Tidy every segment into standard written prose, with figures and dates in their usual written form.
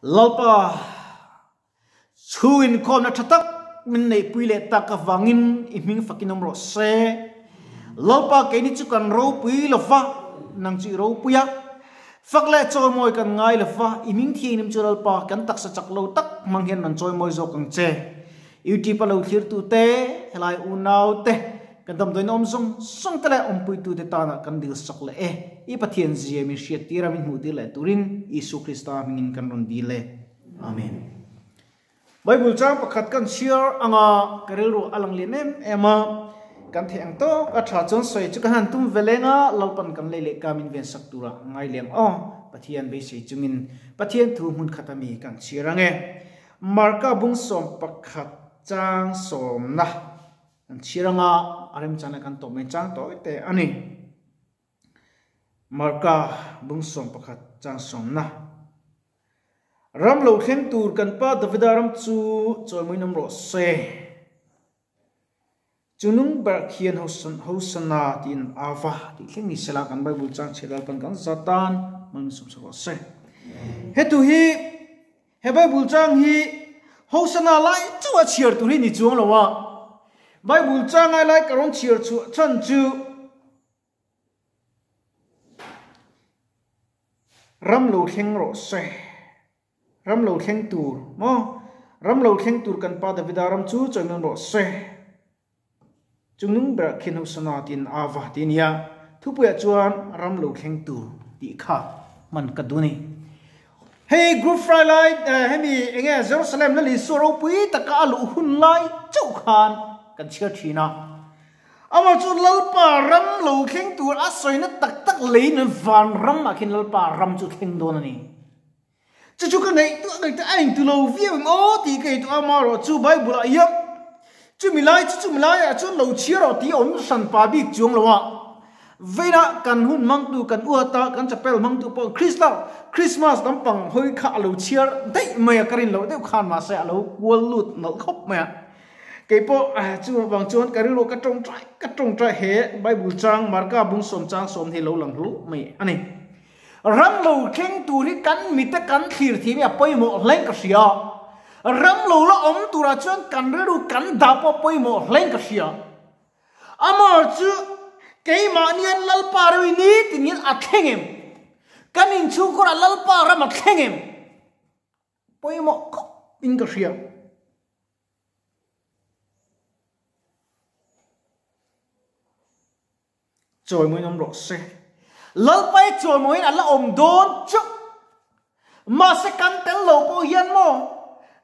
Lalpa chhung inkhawmna tha tak min neihpui leh tak avangin i hming fakin awm rawh se. Lalpa keini chu kan ropui lova, nang chu i ropui a. Fak leh chawimawi kan ngai lova, i hming thianghlim chu Lalpa kan taksa chak lo tak hmang hian rawn chawimawi zawk ang che. YouTube a lo thlirtute, helai unaute, kan damdawiin awm zawng zawng te leh awmpuitute tana kan dil sak leh e. I Pathian zia min hriat tir a, min hmuh tir leh turin Isua Krista hmingin kan rawn dil e. Amen. Bible chang pakhat kan chhiar anga ka rilru a lang lian em em a, kan theih ang tawk a tha chuan sawi chu ka han tum ve leng a, Lalpan kan lei leh ka min ven sak tura ngai leng aw. Pathian beisei chungin Pathian thu hmun khat ami kan chhiar ang e. Marka bung 11 chang sawmna kan chhir anga a remchana kan tawp mai chang tawi te a ni. Marka bung 11 chang sawmna Ram lo thleng tur kan pa Davida ram chu chawimawiin awm rawh se. Chunung ber khian Hosanna tiin ava tih thleng ni sela kan Bible chang chhiat lalpan kan zatan hmang sum sak rawh se. He tu hi he Bible chang hi Hosanna lai chu a chhiar tur hi ni chuang lo a. Bible chang ai lai ka rawn chhiar chhuah chhan chu ram lo thleng rawh se. Ram lo thleng tur maw? Ram lo thleng tur kan pa Davida ram chu chawimawn rawh se. Chungnung berah khian Hosana tiin ava ti a nia. Thupuiah chuan ram lo thleng tur tih kha hman ka duh a ni. Hei Good Friday lai hemi enge Jerusalem Lal Isua ropui taka a luh hun lai chauh khan kan chhiar thin a. Amah chu Lalpa ram lo thleng tur a sawina tak tak leiin van ramah khian Lalpa ram chu thleng dawn a ni. Chu chu ka ngaihtuah ngaihtuah a intu lo viau em aw tih ka ngaihtuah a, amaherawh chu Bible ah hian chumi lai chu chumi laiah chuan lo chhiar rawh tih a awm hran pa bik chuang lo a, vawiinah kan hun hmangtu kan uat a, kan chapel hmangtu pawh Krista Christmas lampang hawi kha a lo chhiar daih mai a, ka rin loh deuh khan mahse a lo kual lut nalh khawp mai a, keipawh chu avang chuan ka rilru ka tawngtai ka tawngtai he Bible chang Marka bung sawm chang sawm hi lo lang hluh mai a ni. Ram lo thleng tur hi kan mite kan thlir thiam hi a pawimawh hleng ka hria. Ram lo la awm turah chuan kan rilru kan dah pawh pawimawh hleng ka hria. Amah chu keimahnian Lalpa reu i ni tin hian a thleng em? Kan inchhungkhurah Lalpa ram a thleng em? Pawimawh khawp in ka hria. Chawimawiin awm rawh se. Lalpai chawimawiin a la awm dawn chauh. Mahse kan tel lo pawh hian maw,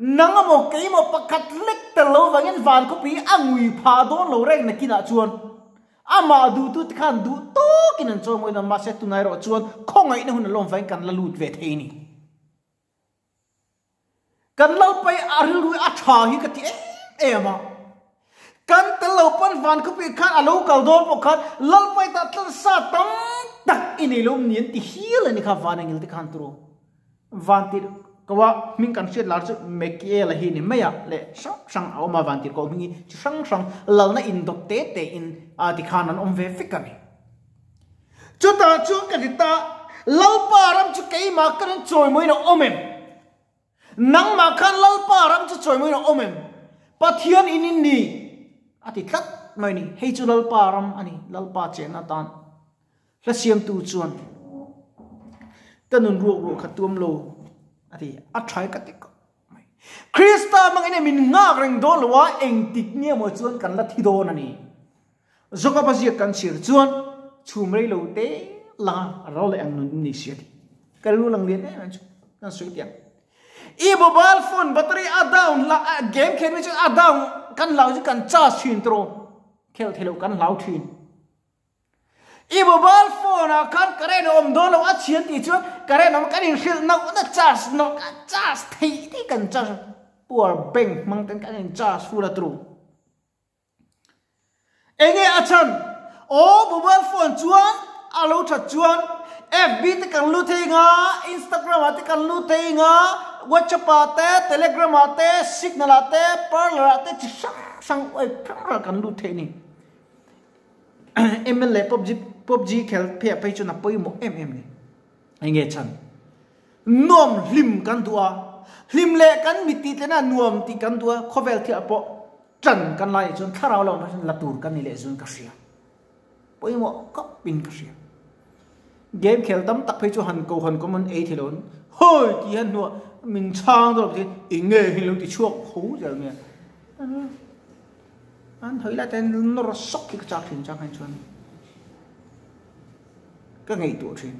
nang emaw keimah pakhat lek tel lo vangin van khawpui a ngui phah dawn lo reng nakinah chuan amah duhtu te khan duh tawkin an chawimawi dawn. Mahse tunah erawh chuan khawngaihna hun a lawm vangin kan la lut ve thei a ni. Kan Lalpai a rilru a tha hi ka ti em em a. Kan tel lo pawn van khawpui khan a lo kal dawn pawh khan Lalpai tah tlan sa tam tak i nei lo ni an ti hial a ni kha van angil te khan turu. Van tir ko a hming kan hriat lar chu Mekiela hi ni mai a leh hrang hrang a awm a van tir ko hming hi chi hrang hrang lalna indawt te te in a ti khan an awm ve vek a ni. Chutah chuan ka ti ta, Lalpa ram chu keimah ka rin chawimawiin a awm em? Nangmah khan Lalpa ram chu chawimawiin a awm em? Pathian in in ni, a ti tlat mai a ni. Hei chu Lalpa ram a ni, Lalpa chenna atan. Hla siamtu chuan, Ka nun ruak ruah kha tuam lo, a ti. A tha ka ti khawp mai. Krista hmangin min nghak reng dawn lo a, engtik nge maw chuan kan la thi dawn a ni. Jakob a ziak kan chhir chuan chhum rei lo te la ro leh ang nun ni sia ti. Ka rilru lang lian em em chu kan sawi tiang. I mobile phone battery a down la game khel mi chu a down kan hlau chu kan charge thin tro khel thelo kan hlau thin. I mobile phone ah khan current a awm dawn lo a chhian tih chuan current awm kan in hrilh no na charge no ka charge thei thei kan charge power bank hmang ten kan in charge full a tru. Enge a chhan? Aw mobile phone chuan a lo that chuan FB te kan lut thei nga, Instagram ah te kan lut thei nga, WhatsApp ah te, Telegram ah te, Signal ah te, Parler ah te chi hrang hrang web hrang hrang kan lut thei a ni. ML leh PUBG PUBG khel phei ah phei chuan a pawimawh em em a ni. Enge chhan? Nuam hlim kan duh a, hlim leh kan mit tih tlena nuam tih kan duh a, khawvel thil ah pawh ṭan kan lai nih chuan thlarau lo ah chuan la tur kan ni leh zun ka hria. Pawimawh khawp in ka hria. Game khel tam tak phei chu han ko han kawm an ei thei lo an hawi tih hian hnuah min chhang dawr lo eng nge hi lo ti chhuak ho zel mai a. An hawi lai te hian nawr sawk hi ka chak thin chang hian chuan ka ngaihtuah thin.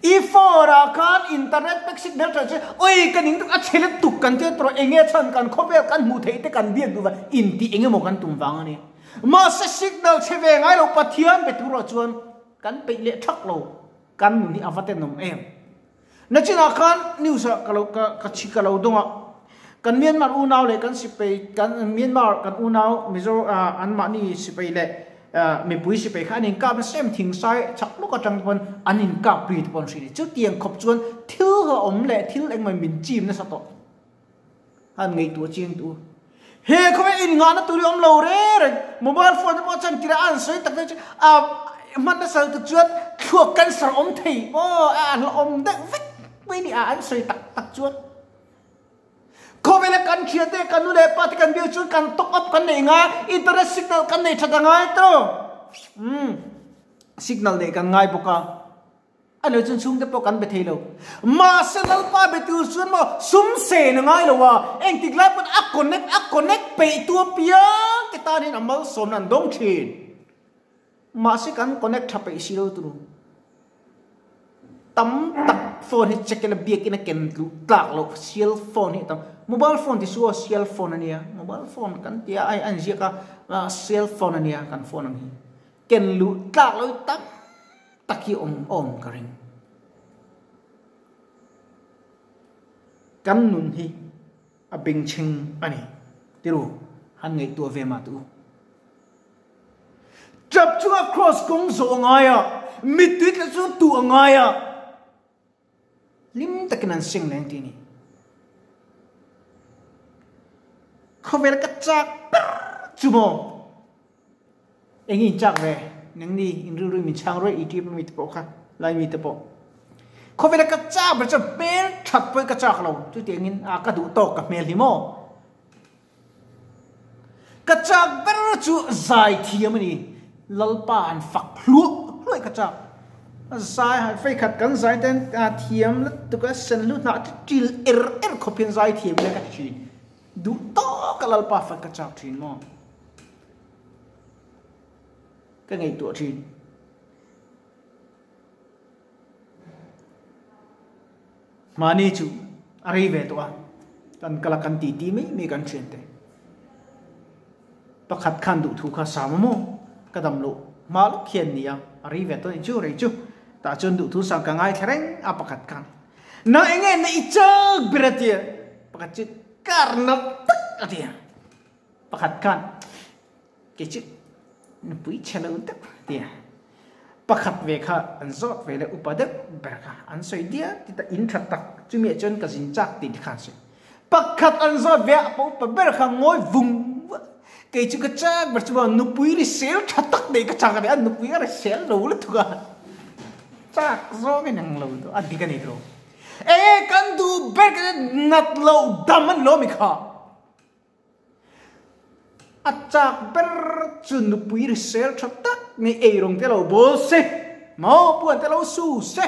I phone ah khan internet pack signal tha chu oi ka ning a chhe lutuk kan tia tawh eng nge chhan kan khawvel kan hmuh theih te kan biak duh vang in tih eng emaw kan tum vang a ni. Mahse signal chhe ve ngai lo Pathian be tur ah chuan kan peih leh thak lo kan nun hi a va tenawm em. Nachinah khan news ah ka lo ka ka chhi ka lo dawng a kan Myanmar unau leh kan sipai kan Myanmar kan unau Mizo anmahni sipai leh Mipui sipai kha an inkap nasa em thingsai chak lawk atang te pawn an inkap ri te pawh an hria a ni. Chutiang khawp chuan thil hlauhawm leh thil engmah min chim nasa tawh han ngaihtuah chiang duh. He khawvel innghahna tur hi awm lo reng reng. Mobile phone te pawh chuan tirah a an sawi tak te chu a hman nasa lutuk chuan thluak cancer awm thei aw a hlauhawm deuh vek mai ni a an sawi tak tak chuan. Khawvela kan thiante, kan nu leh pa te kan biak chuan kan top up kan nei ngai, internet signal kan nei that a ngai tawh. Umm, signal neih kan ngai bawk a. A lo chuan chhungte pawh kan be thei lo. Mahse Lalpa be tur chuan maw sum sen a ngai lo a, engtik lai pawn a connect a connect peih tu apiang te tan hian a malsawmna an dawng thin. Mahse kan connect tha peih si lo turu. Tam tak phone hi check ila biak in a ken tluh tlak loh cell phone hi a tam. Mobile phone ti chu aw cell phone a nia. Mobile phone kan tia a an ziak a cell phone a nia kan phone ang hi. Ken luh tlak loh hi tam tak hi awm awm ka ring. Kan nun hi a bengchheng a ni tiru han ngaihtuah ve mah teh u. Ṭap chunga cross kawng zawh a ngai a, mittui tla chu tuh a ngai a, hlim takin an seng leng tih a ni. Khawvel ka chak ber chu maw? Eng in chak ve? Nang ni in rilru min chhang ruai i ṭip ami te pawh kha, lai mi te pawh. Khawvela ka chak ber chu hmel ṭhat pawh ka chak lo, chutiangin a ka duh tawk ka hmel hi maw? Ka chak ber chu zaithiam a ni. Lalpa an fak hluah hluah ka chak. Zai han fei khat kan zai ten thiam lutuk a sen hlu hnah te til er er khawp hian zai thiam ila ka ti thin. Duh tawk a Lalpa fak ka chak thin maw. Ka ngaihtuah thin. Mahni chu a rei ve tawh a, kan kal a kan titi mai mai kan thian te. Pakhat khan duh thu kha sam a maw? Ka dam loh hma lawk hian ni a, a rei ve tawh a ni chu rei chu. Tah chuan duh thu sam ka ngaithla reng a pakhat khan. Nang eng nge na i chak ber a tia? Pakhat chu kar nalh tak a tia. Pakhat khan Kei chu nupui chhe lo deuh tia pakhat ve kha an zawt ve leh upa deuh ber kha an sawi dial ti ta in tha tak chumi ah chuan ka zin chak tih te kha an sawi. Pakhat an zawt ve a pa upa ber kha ngawi vung vung kei chu ka chak ber chu maw nupui ri sel tha tak nei ka chak a ni a nupui a ri sel lo lutuk a chak zawng in ang lo a dik a ni tawh. Enge kan duh ber ka nat loh dam an lo mi kha. A chak ber chu nupui risel tha tak nei eirawng te lo bawl se, maw puan te lo su se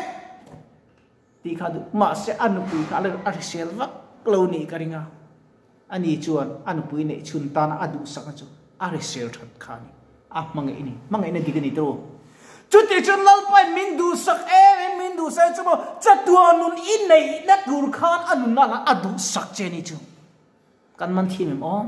tih kha duh. Mahse a nupui kha a risel vak lo nih ka ring a, ani chuan a nupui neih chhun tana a duhsakna chu a risel that kha a ni. A hmangaih a ni, hmangaihna dik a ni tawh. Chutih chuan Lalpain min duhsak em em, min duhsak chu maw chatuah nun i neihna tur khan a nunna lah a duhsak che a ni chu. Kan man thiam em aw?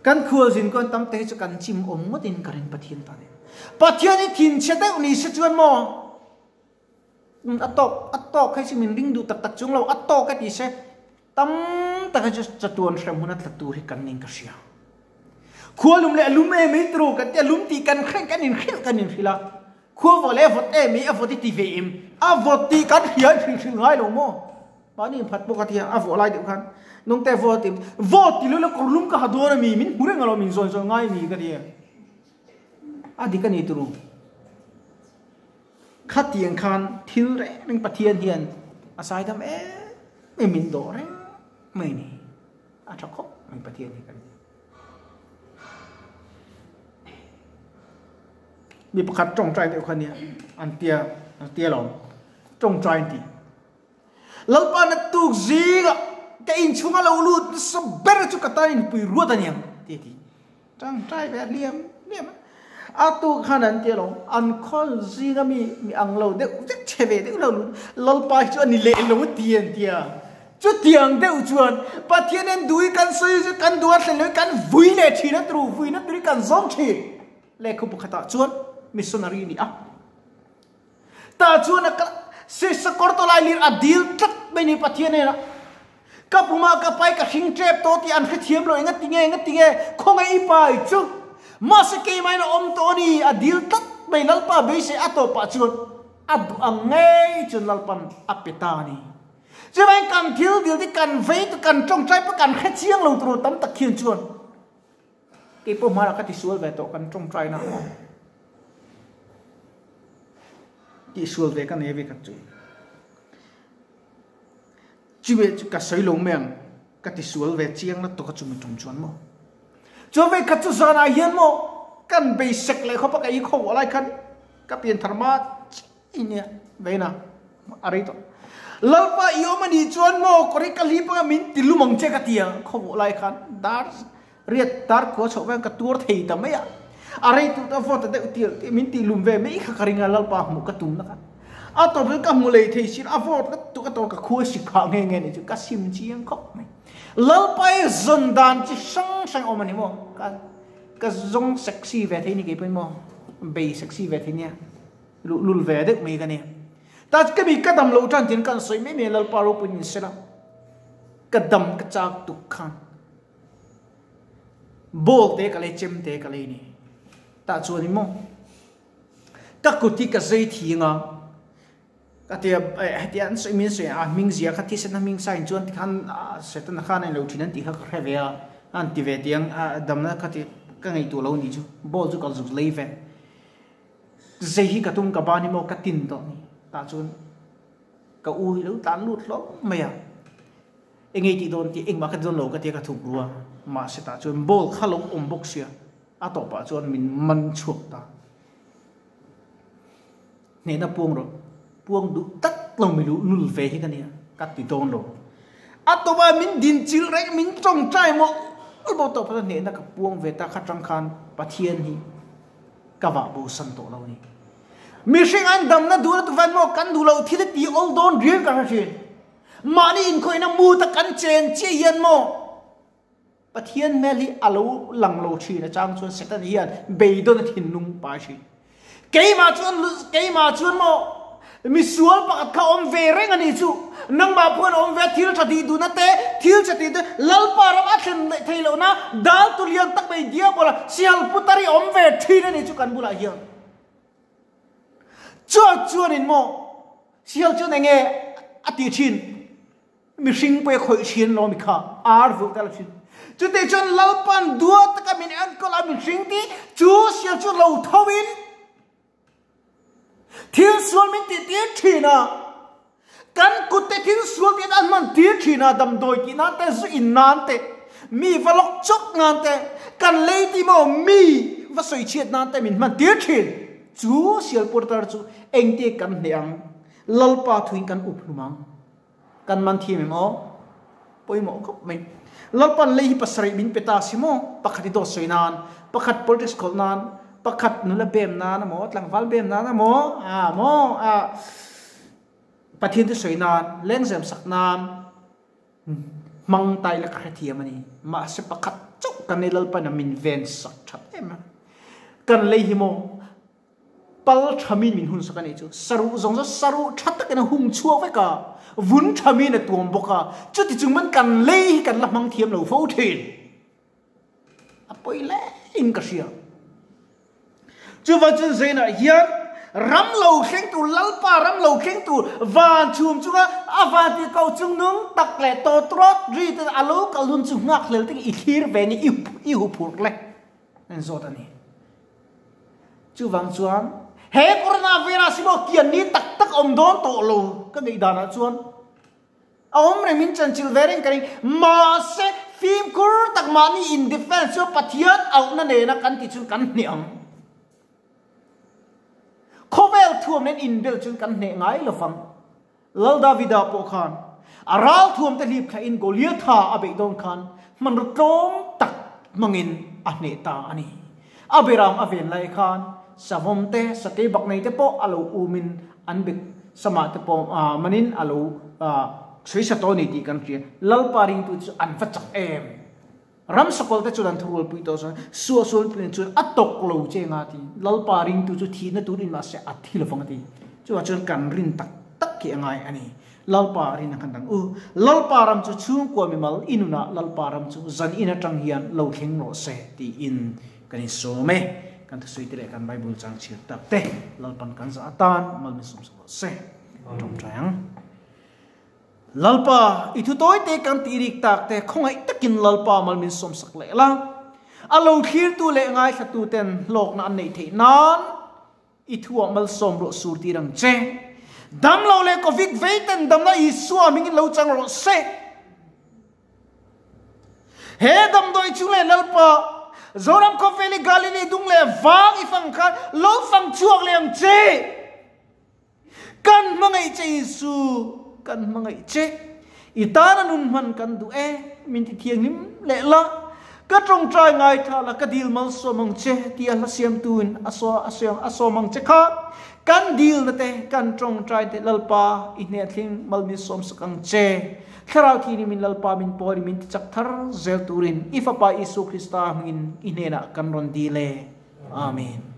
Kan khualzin kuan tam te hi chu kan chim awm ngawtin ka ring Pathian tan in. Pathian hi thinchhe deuh ni se chuan maw a tawk a tawk hei chu min ring duh tak tak chung lo a tawk e ti se tam tak hi chu chatuan hrem hun a tla tur hi kan ning ka hria. Khua lum leh a lum em i turu kan tia lum tih kan hrilh kan inhrilh kan inhrilh a. Khua vawh leh a vawt em i a vawt i ti ve em? A vawt tih kan hria i hrilh hrilh ngai lo maw? Mahni inphat bawk a tia a vawh lai deuh khan nungte vawt ti vawt ti lul a kawr lum ka ha dawn a mi min hmu reng alawm min zawn zawn ngai mi ka ti a dik a ni turu. Khatiang khan thil reng reng Pathian hian a saidam em em min dawh reng mai ni. A tha khawp mai Pathian hi kan Mi pakhat tawngtai deuh kha nia an tia an tia lo tawngtai an ti. Lalpa na tuk zingah ka inchhunga lo lut nasa ber chu ka tan inpui ruat a niang ti a ti. Tawngtai ve liam liam a. A tuk khan an tia lo an khawl zinga mi mi ang lo deuh vek chhe ve deuh lo lut Lalpa hi chu a ni leh lo ti an tia. Chutiang deuh chuan Pathian hian dui kan sawi chu kan duh a thlen loin kan vui leh thin a turu vuina turi kan zawng thin. Lehkhabu pakhatah chuan missionary ni a. Tah chuan a kal Sisakawr tawlai lir a dil tlat mai ni Pathian hnenah. Ka pumah ka pai ka hring tep tawh tih an hrethiam lo enga tinge enga tinge khawngaih i pai chu. Mahse keimahin a awm tawh a ni a dil tlat mai Lalpa beisei a tawpah chuan a duh ang ngei chuan Lalpan a pe ta a ni. Chuvangin kan thil dil te kan vei te kan tawngtai pawh kan hre chiang lo tur tam tak khian chuan kei pawh hmanah ka tisual ve tawh kan tawngtai na tihsual ve ka nei ve khat chu. Chuve chu ka sawi lo mai ang ka tisual ve chiang la tawk a chumi tum chuan maw. Chuan ve khat chu zanah hian maw kan bei sek leh khawp a ka ei kho lai khan ka pian thar ma I nia veina a rei tawh. Lalpa i awm a nih chuan maw kawr hi ka hlip anga min ti lum ang che ka ti a, khawvawh lai khan dar riat dar khua chhoh vang ka tuar thei ta mai a. A rei tut a vawt a deuh tir tih min ti lum ve mai kha ka ring a Lalpa hmuh ka tum na kha. A tawp chu ka hmu lei thei sin a vawt lat tuk a tawp ka khua sik phah nghe nghe nih chu ka sim chiang khawp mai. Lalpa i zawn dan chi hrang hrang awm a ni maw ka ka zawng sexy ve thei ni kei pawhin maw bei sexy ve thei nia. Luhlul ve deuh mai ka ni. Ta ka mi ka dam lo tan tin kan sawi mai mai Lalpa ropui min sela. Ka dam ka chak tuk khan. Ball te ka lei chem te ka lei ni. Ta chuan in mo. Ka kut hi ka zei thinga. Ka tia hetia an sawi min sawi a hming zia kha thisen a hming sign chuan tikhan Satan a khan a lo thin an tih kha ka hre ve a. An ti ve tiang damna kha ti ka ngaihtuah lo ni chu. Ball chu ka zuk lei ve. Zei hi ka tum ka ban hi maw ka tin tawh ni tah chuan ka u hi lo tlan lut hlawm mai a, engei tih dawn tih engmah ka ti dawn lo ka tia ka thuk ru a, mahse tah chuan ball kha lo awm bawk sia a tawpah chuan min man chhuak ta. Hnehna puang rawh, puang duh tak lo mi luh lul ve hi ka nia ka ti dawn lo. A tawpah min din chilh reng min tawngtai mawlh mawlh tawh phawt a hnehna ka puang ve ta kha tang khan Pathian hi Ka vah bo san tawh lo ni. Mihring an damna duhna tu van maw kan duh loh thil ti awl dawn riang ka hre thin. Mahni inkhawihna mut a kan chen chiah hian maw Pathian hmel hi a lo lang lo thin a chang chuan Satan hian beidawn a thinlung pai thin. Keimah chuan keimah chuan maw Misual pakhat kha awm ve reng a nih chu. Nangmah pawhin awm ve a, thil tha tih duhna te, thil chhe tih te, Lalpa ram a thlen leh thei lohna dal tu lian tak mai Diabola sihal putar hi awm ve thin a nih chu kan bulah hian. Chuan chuanin maw sihal chuan enge a tih thin? Mihring pawh i khawih thin lo mi kha ar vulh tel thin. Chutih chuan Lalpa'n duat taka min enkawl a mihring tih chu sihal chu lo tho in, Thil sual min tih tir thin a, kan kut te thil sual tih an hman tir thin a, damdawi tih nan te, zu in nan te, mi va lawk chawp nan te, kan lei tih maw mi va sawi chhiat nan te min hman tir thin. Chu sial porter chu engte kan hneh ang, Lalpa thuin kan up hlum ang. Kan man thiam em aw? Pawimawh khawp mai. Lalpan lei hi pasarih min pe ta si maw? Pakhat i dawt sawi nan, pakhat politics khawlh nan, pakhat nula bem nan emaw, tlangval bem nan emaw, a maw, a Pathian te sawi nan, lengzem sak nan hmang tai la ka hrethiam a ni. Mahse pakhat chauh kan nei Lalpan a min ven sak that em a. Kan lei hi maw Pal thamin min hun sak a nih chu. Saruh zawng chu saruh tha takin a hung chhuak vek a, vun thamin a tuam bawk a, chuti chung man kan lei hi kan la hmang thiam lo fo thin. A pawi hle in ka hria. Chuvang chuan Zainah hian ram lo thleng tur, Lalpa ram lo thleng tur van chhum chunga a van tih ko chung nung tak leh tawtrawt ri te a lo kal hun chu nghak hlel takin i thlir ve nge i huphurh le. An zawt a ni. Chuvang chuan He coronavirus hi maw kian ni tak tak awm dawn tawh lo ka ngaih danah chuan a awm reng min chanchilh ve reng ka ring. Mahse fimkhur tak mahni in defense chu Pathian auhna nena kan tih chuan kan hneh ang. Khawvel thuam nen inbel chuan kan hneh ngai lo vang. Lal Davida pawh khan a ralthuam te hlip thlahin Goliatha a beih dawn khan hmanraw tlawm tak hmangin a hneh ta a ni. A beram a ven lai khan savawm te, sakei bak nei te pawh a lo umin an bek samah te pawh manin a lo sawi sa tawh a ni tih kan hria. Lalpa ringtu chu an va chak em! Ram sakawlh te chuan an thurual pui tawh chuan suahsual pui chuan a tawk lo che nga ti. Lalpa ringtu chu thihna tur in mahse a thi lovang a ti. Chuvang chuan kan rin tak tak hi a ngai a ni. Lalpa rin a khan dang u. Lalpa ram chu chhungkua mimal i nunah Lalpa ram chu zan in atang hian lo thleng rawh se tiin kan insawm e. Kan thusawi te leh kan Bible chang chhir tak te Lalpan kan zah atan mal min sawm sak rawh se. Tawngtai ang. Lalpa, i thu tawi te kan tih rik tak te khawngaih takin Lalpa mal min sawmsak leh la. A lo thlirtu leh ngaithlatu ten hlawkna an neih theih nan i thuah malsawm ruah sur tir ang che. Damlo leh Covid vei ten damna Isua hmingin lo chang rawh se. He damdawi chung leh Lalpa, Zoram khawvel i Galilee dung leh vang i fang khan lo fang chhuak leh ang che. Kan hmangaih che Isu, kan hmangaih che. I tana nun hman kan duh e, min ti thianghlim leh la. Ka tawngtai ngaithla la, ka dil malsawm ang che tia hla siamtuin a a sawm ang che kha. Kan dilna te, kan tawngtai te Lalpa i hnehtling mal min sawmsak ang che. Thlarau thini min Lalpa min pawhin min ti chak thar zel turin i Fapa Isu Krista hmingin i hnenah kan rawn dil e. Amen.